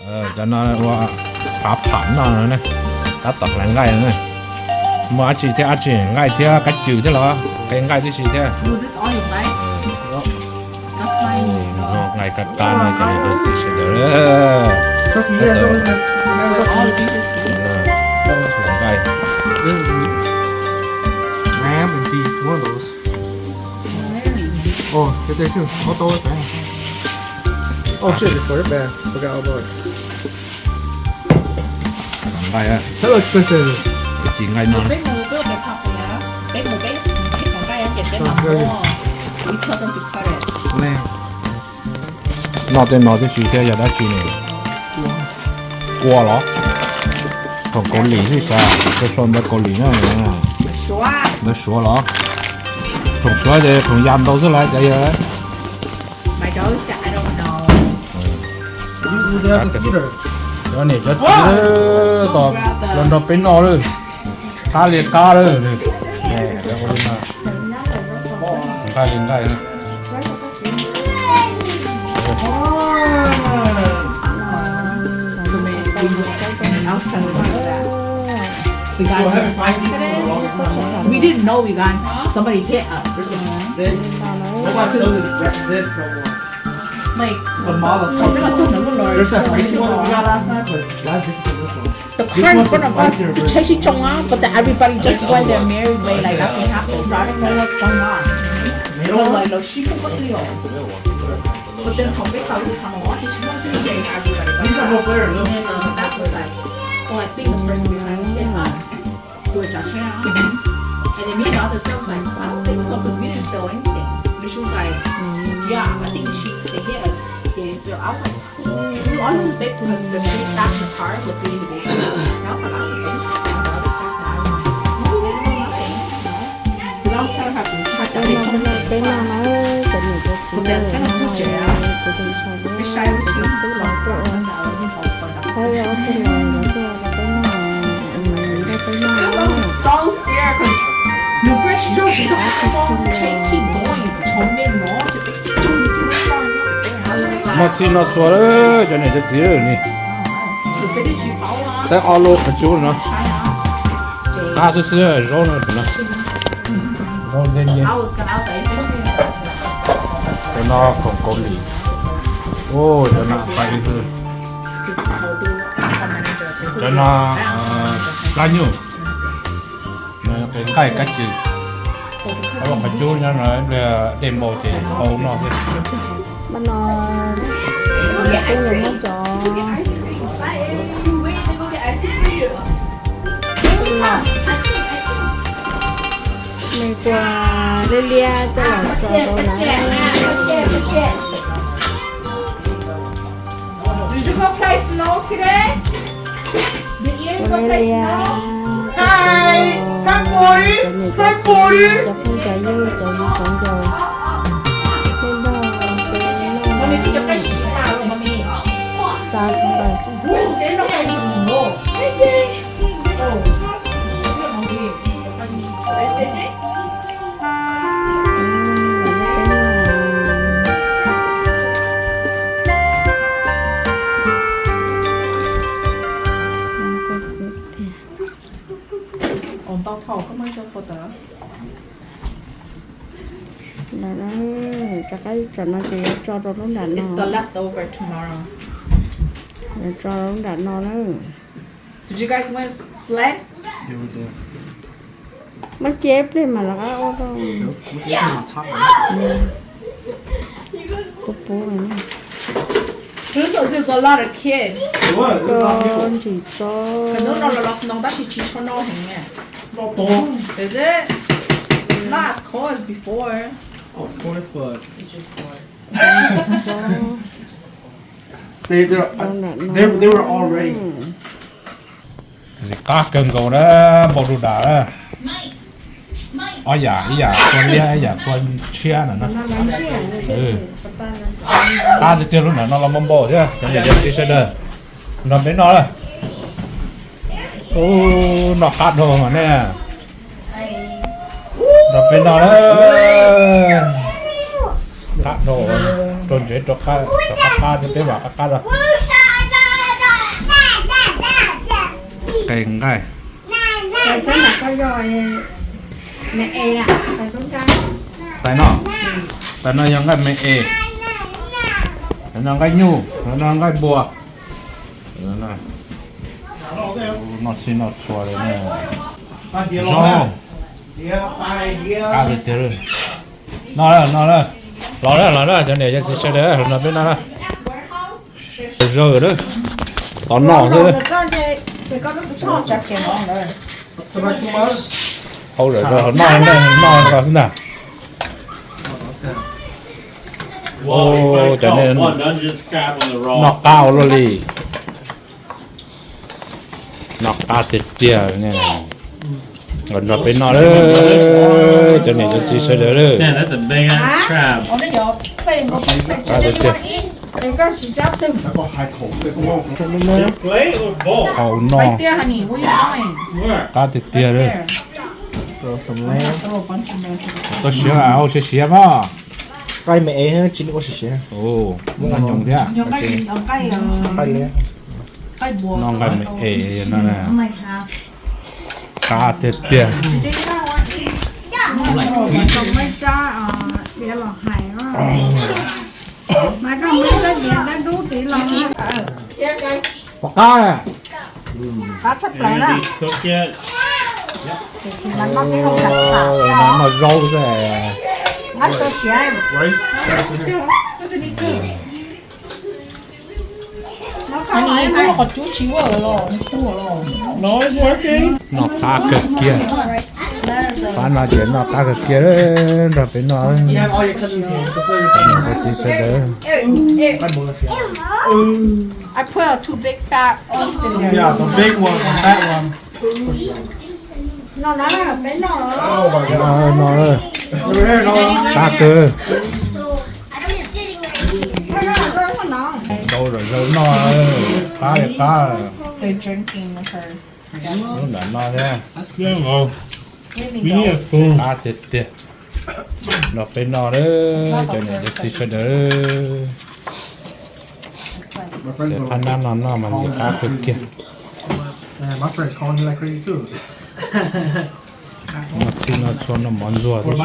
Cov no ua qav pham noj no ne, tab tom hlais nqaij no ne. Muaj dab tsi thiab, dab tsi nqaij thiab kab cw thiab los qe nqaij tib si thiab. Nqaij kab kab no ces sawv daws. Nqaij. Oh, right there too. All the way there. Oh shit, it's for your bag. Forgot all about it. Nqaij. That looks good. Ci nqaij no. Noj tej no tib si thiab yog dab tsi ne? Kua los? Khoom Kaus Lim xwb xav, tso ntawv Kaus Lim na. Ntawv Suav los? Khoom Suav ces khoom ya ntau xwb las cas yog. Cov niam cov txiv, tos los nrog peb noj lawm. Qab li qab lawm. Nqaij li nqaij. We got into an accident. We didn't know we got, somebody hit us. Like, there's that spicy one we got last night, but that's different than this one. The car in front of us, the chase chong ah, but then everybody just went their merry way, like nothing happened. So I don't know what's going on. Because like, los sib khuv qhov twg yom. But then thaum peb tau tus tham mos ob ces tsis muaj twg ces everybody got. These are more flavors, though. And then, uh, that was like, oh, I think the person behind us hit us. Tus tsav tsheb. And then me and the other girl was like, I don't think so, because we didn't feel anything. And she was like, yeah, I think she, they hit us. Ces I was like, we all looked back to the, the street past the car with the individual. And I was like, I don't think anything. And the other girl said, I don't know. They didn't know nothing. Peb noj, peb noj na, cov niam cov txiv, kuv tus ntxhais, kuv tus ntxhais twb los tuaj, thaum yog ob tug los lawv tuaj peb noj, nrog peb noj na. Muaj txhij noj txhua lawm cov niam cov txiv ne. Teb ob lub qhov cub no. Qab xwb xwb, zaub no, zaub nthe nce. Cov no khoom Kaus Lim. Cov no pais, cov no kab nyuj. Nqaij kab cw. Ob lub qhov cub nyob no, dej npau ces npau noj xwb. Mas no, kuv yuav muab cov me kua liab liab coj los tso rau na. Did you go play snow today? Did you go play snow? Hi, hi, buddy. Hi, buddy. Cov phooj cov ywg, cov viv cov ncaus, nej nrog peb noj, ta ntawd. Ntau thaum koj muab ib co phau tawm. Rov qab, tam no ces yuav tso rau lub nram no. Yuav tso rau lub nram no na. Muab cia ib pliag mas rov qab ua rau. Puv puv. There's a lot of kids. Tso ntsim tso. Hnub no los los snow tab sis tsis tshua no heev. Is it? Not as cold as before. Oh, it's cold as fuck. It's just cold. They, they, they, they were all ready. Qab kawg nkaus na, npau du dam na. Ob yam, ib yam kua liab, ib yam kua tshiab na no. Qab tiag tiag, lub nram no los npau npau thiab, cov niam cov txiv sawv daws. Nrog peb noj lawm. Ub, noj qab dhau mas ne. Nrog peb noj lawm. Qab dhau, rau ntsev rau qab, rau qab qab thiab, peb vam qab qab rau. Qe nqaij. Tais no, tais no yog nqaij me es. Tais no nqaij nyuj, tais no nqaij npua. Noj txhij noj txhua li. Zaub, qab tiag tiag li. Noj lawm, noj lawm. Los lawm, los lawm, cov niam cov txiv sawv daws, los nrog peb noj lawm. Zaub lawm, tos noj xwb. Hau zam zaub noj, noj noj xwb ntag. Cov niam noj qab ua luaj li. Noj qab tiag tiag. Los nrog peb noj lawm, cov niam cov txiv sawv daws lawm. Qab tiag tiag. Hau no. Qab tiag tiag li. Tau siav, hau siav siav mas. Nqaij me es tsis ua siav siav. Muaj nqaij nyoos thiab. Noj nqaij me es no na. Qab tiag tiag. Pom qab na. Qab tshaj plaws na. Tiam sis mas noj tib zoo yam tham. Noj zaub xwb. Qab tau siav. Noj qab kawg kiag. Pab no ces noj qab kawg kiag, nrog peb noj. Cov niam cov txiv sawv daws. I put a two big fat piece in there. Yeah, the big one, the fat one. Noj, noj, qab kawg. Ntau zam zaub noj, qab li qab. Lub nram no thiab. Qab tiag tiag. Nrog peb noj lawm, cov niam cov txiv sawv daws. Cov qab nab no noj mas ntxim qab kawg kiag. Noj txhij noj txhua noj mov ntxuag thiab.